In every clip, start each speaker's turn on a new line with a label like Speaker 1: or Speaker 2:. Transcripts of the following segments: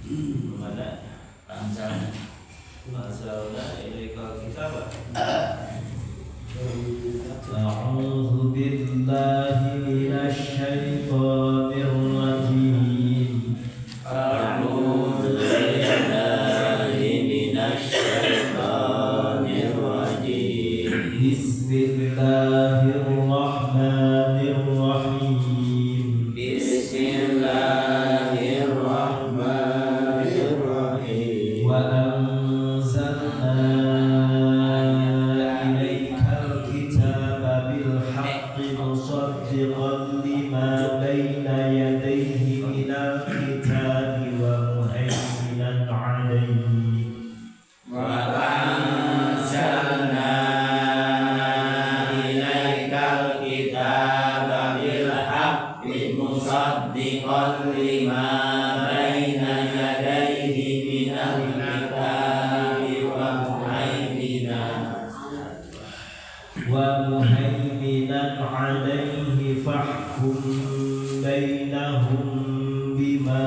Speaker 1: Mana anzalna ilaikal kitaba.
Speaker 2: أعوذ بالله من الشيطان الرجيم.
Speaker 3: أعوذ بالله من الشيطان الرجيم.
Speaker 2: بسم الله الرحمن الرحيم.
Speaker 3: بسم الله الرحمن الرحيم.
Speaker 2: وأنزلنا إليك الكتاب بالحق مصدقا لما بين يديه من الكتاب ومهيمنا عليه.
Speaker 3: وأنزلنا إليك الكتاب بالحق مصدقا لما بين يديه من الكتاب
Speaker 2: ومهيمنا عليه فاحكم بينهم بما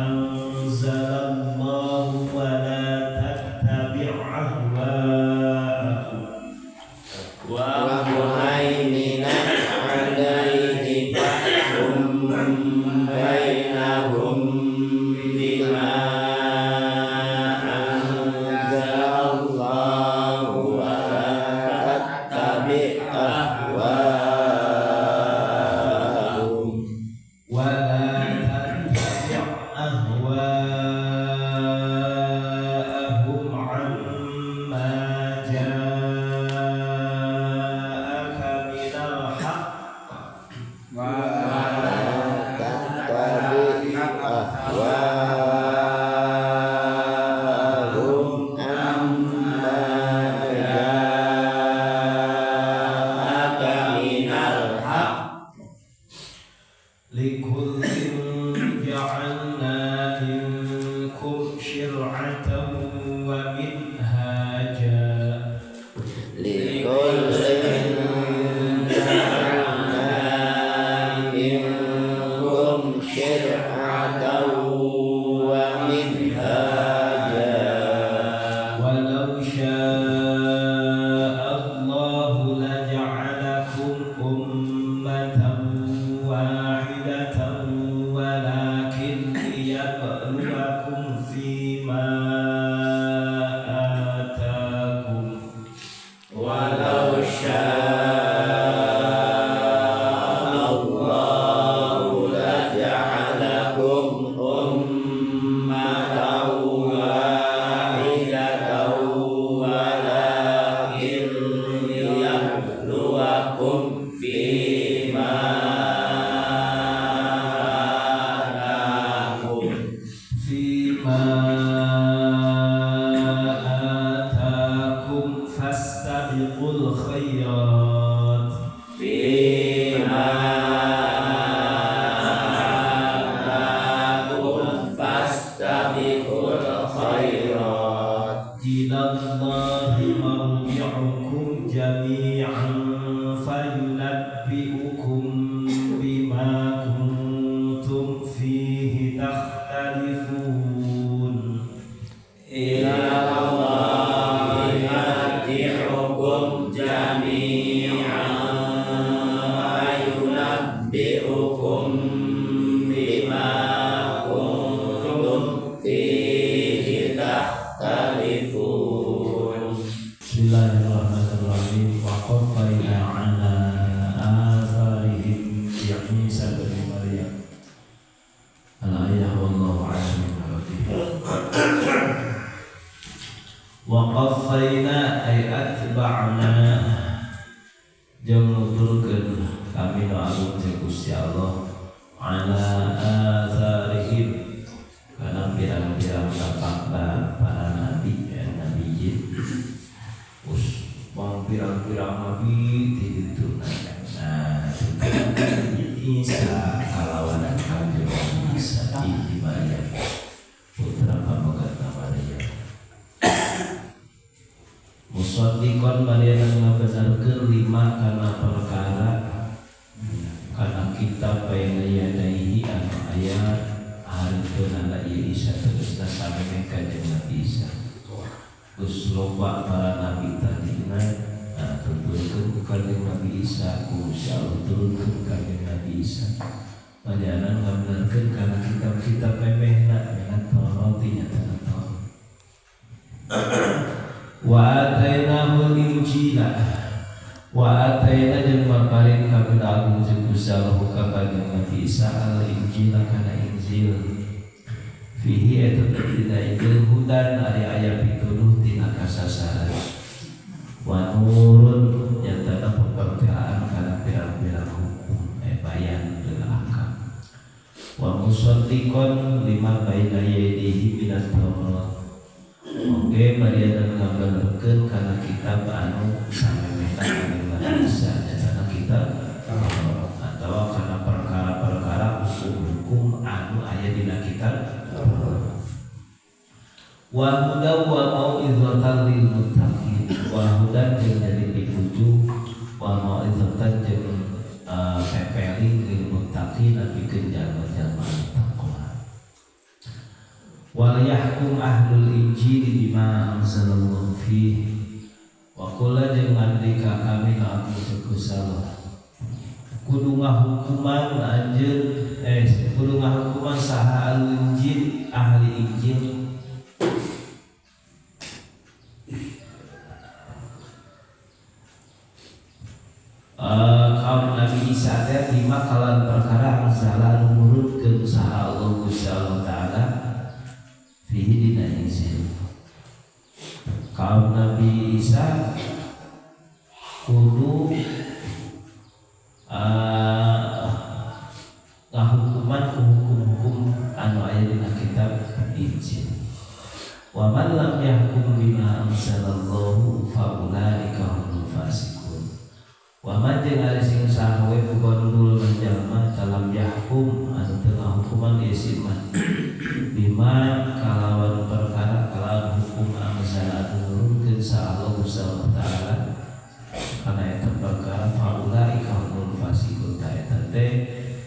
Speaker 2: أنزل الله ولا تتبع أهواءهم.
Speaker 3: ومهيمنا عليه فاحكم بينهم بما أنزل الله ولا تتبع أهواءهم.
Speaker 2: ولا تتبع أهواءهم عما جاءك من الحق.
Speaker 3: ولا تتبع أهواءهم عما جاءك من الحق.
Speaker 2: لكل جعلنا منكم شرعة ومنهاجا.
Speaker 3: لكل جعلنا منكم شرعة ومنهاجا.
Speaker 2: ولو شاء الله لجعلكم أمة واحدة ولكن ليبلوكم فيما آتاكم.
Speaker 3: ولو شاء الله لجعلكم أمة واحدة ولكن ليبلوكم فيما آتاكم.
Speaker 2: فيما آتاكم فاستبقوا الخيرات.
Speaker 3: فيما آتاكم فاستبقوا الخيرات.
Speaker 2: إلى الله مرجعكم جميعا فينبئكم بما كنتم فيه تختلفون.
Speaker 3: إلى الله مرجعكم جميعا فينبئكم بما كنتم فيه تختلفون.
Speaker 2: بسم الله الرحمن الرحيم. وقفينا على آثارهم بعيسى بن مريم الآية والله أعلم بمراده. وقفينا أي أتبعنا jeung nuturkeun kami nu agung jeung Gusti Allah على آثارهم kana pirang-pirang tapak para nabi ya nabiyyin. Us wong pirang-pirang nabi di ditu. Nah, Isa kalawan kanjeng Isa ibni Maryam putra pamegat Maryam مصدقا bari ngabenarkeun لما kana perkara kana kitab بين يديه anu aya. Hareupeunana ieu Isa tegasna samemeh Kanjeng Nabi Isa. Geus loba para nabi tadina turunkeun ku Kanjeng Nabi Isa, ku Gusti Allah turunkeun Kanjeng Nabi Isa. Panjenengan ngabenerkeun kana kitab-kitab memehna dengan Taurat nyatana Taurat. Wa atainahu injila wa ataina jeung maparin ka agung jeung Gusti Allah ka Kanjeng Nabi Isa al injila kana Injil. Fihi eta dina Injil hudan ari aya pituduh tina kasasaran wa nurun nyatana pempertelaan kana pirang-pirang hukum bayan lil ahkam wa musaddiqan lima baina yadihi minat Taurat. Oke, mariana ngabenerkeun kana kitab anu samemehna Kanjeng Nabi Isa nyatana kitab Taurat atawa kana perkara-perkara hukum-hukum anu aya dina kitab. Wa huda wa mau'izatan lil muttaqin wa hudan jeung jadi pitujuh wa mau'izatan jeung pepeling lil muttaqin pikeun jalma-jalma takwa. Wal yahkum ahlul injili bima anzalallahu fihi wa qul jeung ngandika kami ka aku Gusti kudu ngahukuman anjeun kudu ngahukuman saha al injil ahli injil kaum Nabi Isa teh bima kalan perkara anzala anu nurutkeun saha Allah Gusti Allah Taala fihi dina Injil. Kaum Nabi Isa kudu ngahukuman ku hukum-hukum anu aya dina kitab Injil. Wa man lam yahkum bima anzalallahu fa ulaika humul fasiqun. Wa man jeung ari sing saha we bugondul jalma dalam yahkum anu teu ngahukuman ieu si man bima kalawan perkara kalawan hukum anzala anu nurunkeun sa Allah Subhanahu wa taala kana eta perkara fa ulaika humul fasiqun. Ta eta teh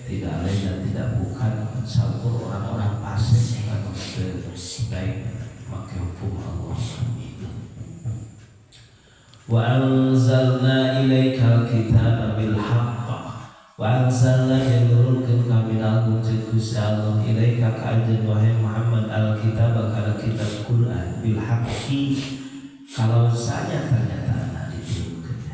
Speaker 2: tidak lain dan tidak bukan saukur orang-orang fasik anu teu baik make hukum Allah. Wa anzalna ilaikal kitaba bil haqq wa anzalna nurunkeun kami lagu jeung Gusti Allah ilaika ka anjeun wahai Muhammad al kitaba kana kitab Quran bil haqqi kalau saja ternyata diturunkeun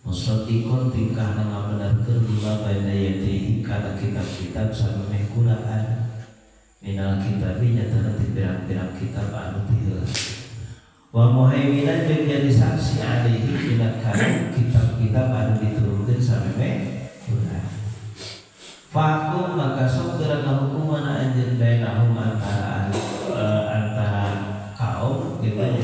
Speaker 2: musaddiqon tingkahna ngabenerkeun lima baina yadayhi kana kitab-kitab samemeh Quran minal kitabi nyatana ti pirang-pirang kitab anu ti heula wa muhaiminan jeung jadi saksi alaihi dina kana kitab-kitab anu diturunkeun samemeh Quran. Fahkum maka sok geura ngahukuman anjeun bainahum antara antara kaum gitu nya.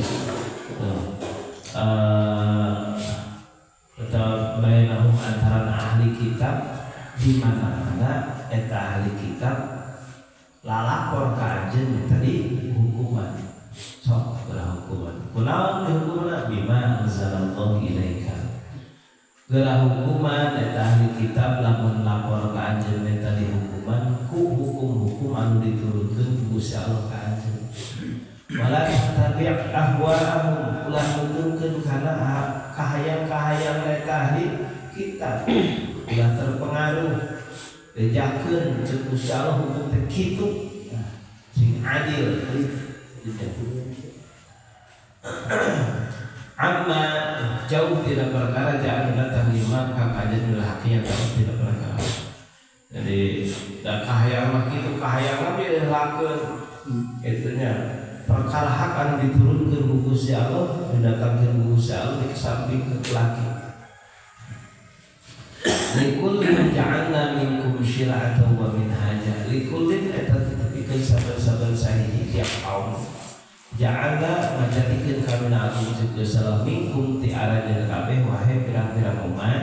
Speaker 2: Atau bainahum antara ahli kitab di mana-mana eta ahli kitab lalakor ka anjeun tadi hukuman. Sok geura hukuman. Kunaon dihukumna bima anzalallahu ilaika. Geura hukuman eta ahli kitab lamun lapor ka anjeun eta dihukuman ku hukum-hukum anu diturunkeun ku Gusti Allah ka anjeun. Wala tabi' ahwa'ahum ulah nuturkeun kana kahayang-kahayang eta ahli kitab. Ulah terpengaruh bejakeun ceuk Gusti Allah hukum teh kitu sing adil. Amma jauh tidak perkara jangan datang lima kakajan haknya jauh tidak perkara. Jadi kahayang mah kitu kahayang mah dilakeun itunya perkara hak anu diturunkeun ku Gusti Allah didatangkeun ku Gusti Allah dikesampingkeun laki. Likullin ja'alna minkum syir'atan wa minhaja. Likullin eta tetepikeun saben-saben sahiji tiap kaum. Ja'alna ngajadikeun kami na agung jeung salah minkum ti aranjeun kabeh wahai pirang-pirang umat.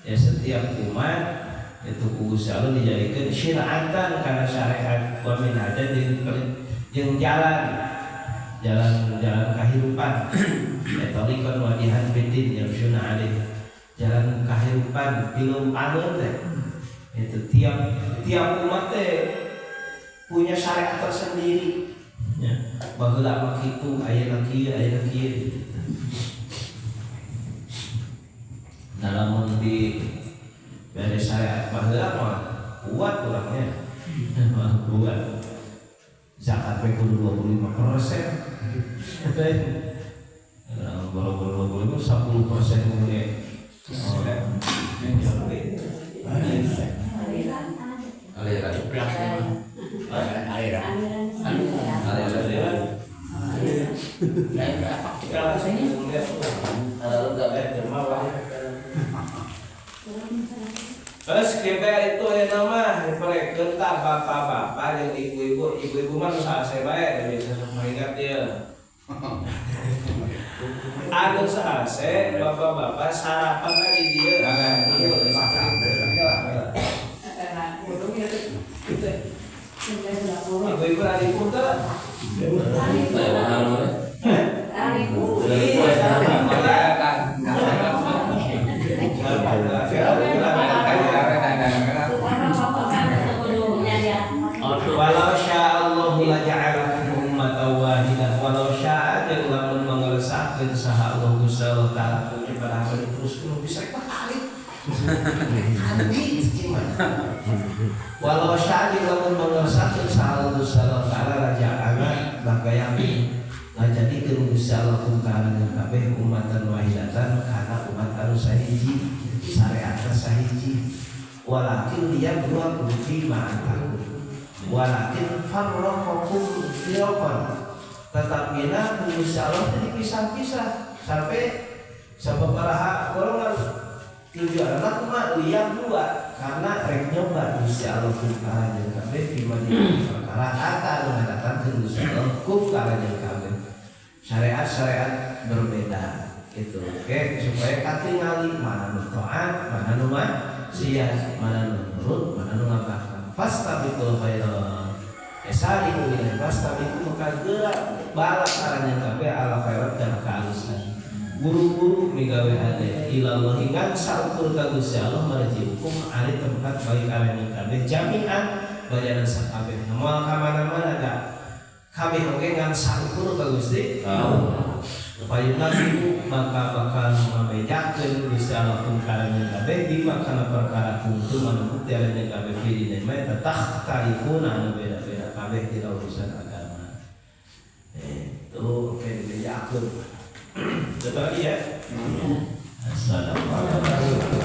Speaker 2: Ya setiap umat itu ku Gusti Allah dijadikeun syir'atan kana syariat wa minhaja jeung jalan jalan kahirupan. Ya tariqan wadihan bidin yamshuna alaih. Jalan kahirupan pilumpangeun teh itu tiap tiap umat teh Punya syariat tersendiri. Ya, baheula mah kitu, ayeuna kieu, ayeuna kieu gitu. Nah, lamun di dari syariat baheula mah kuat urangnya. Mah kuat. Zakat we kudu 25%. Nah, boro-boro 25 10% ge.
Speaker 3: Aliran. Aliran. Aliran.
Speaker 2: Terus kita itu yang nama mereka tak bapak-bapak yang ibu-ibu, ibu-ibu mah nu sae bae bisa sok ingat ya. Anu sae bapak-bapak sarapan lagi dia. Ibu-ibu ari teu? Walau sya'allahu la ja'alakum ummatan wahidah walau sya'a jeung lamun mangeresakeun saha Allah Gusti Allah taala pada hari terus kudu bisa kali. Walau sya'a jeung lamun mangeresakeun saha Allah Gusti Allah taala la ja'ala maka yakin ngajadikeun Gusti Allah kum ka aranjeun kabeh ummatan wahidatan kana umat anu sahiji syariatna sahiji walakin liyabluwakum fi ma atakum walakin farraqakum firaqan tetapi na Gusti Allah teh dipisah-pisah sampai sababaraha golongan tujuanna kumaha liyabluwa karena rek nyoba Gusti Allah kum ka aranjeun kabeh fi ma perkara ata anu ngadatangkeun Gusti Allah kum ka aranjeun kabeh syariat-syariat berbeda gitu oke supaya katingali mana nu taat mana nu maksiat mana nu nurut mana nu ngabakang fastabiqul khairat esari ila fastabiqu maka geura balap aranjeun kabeh ala khairat kana kaalusan buru-buru migawe hade ilallah ngan saukur ka Gusti Allah marjiukum ari tempat balik aranjeun kabeh jami'an bayaran sakabeh moal ka mana-mana da kabeh oge ngan saukur ka Gusti Allah payuna ibu maka bakal ngabejakeun Gusti Allah kum ka aranjeun kabeh bima kana perkara kuntum anu bukti aranjeun kabeh fi dina mah takhtalifuna anu beda-beda kabeh dina urusan agama itu oke dibejakeun. Betul lagi ya. Assalamualaikum.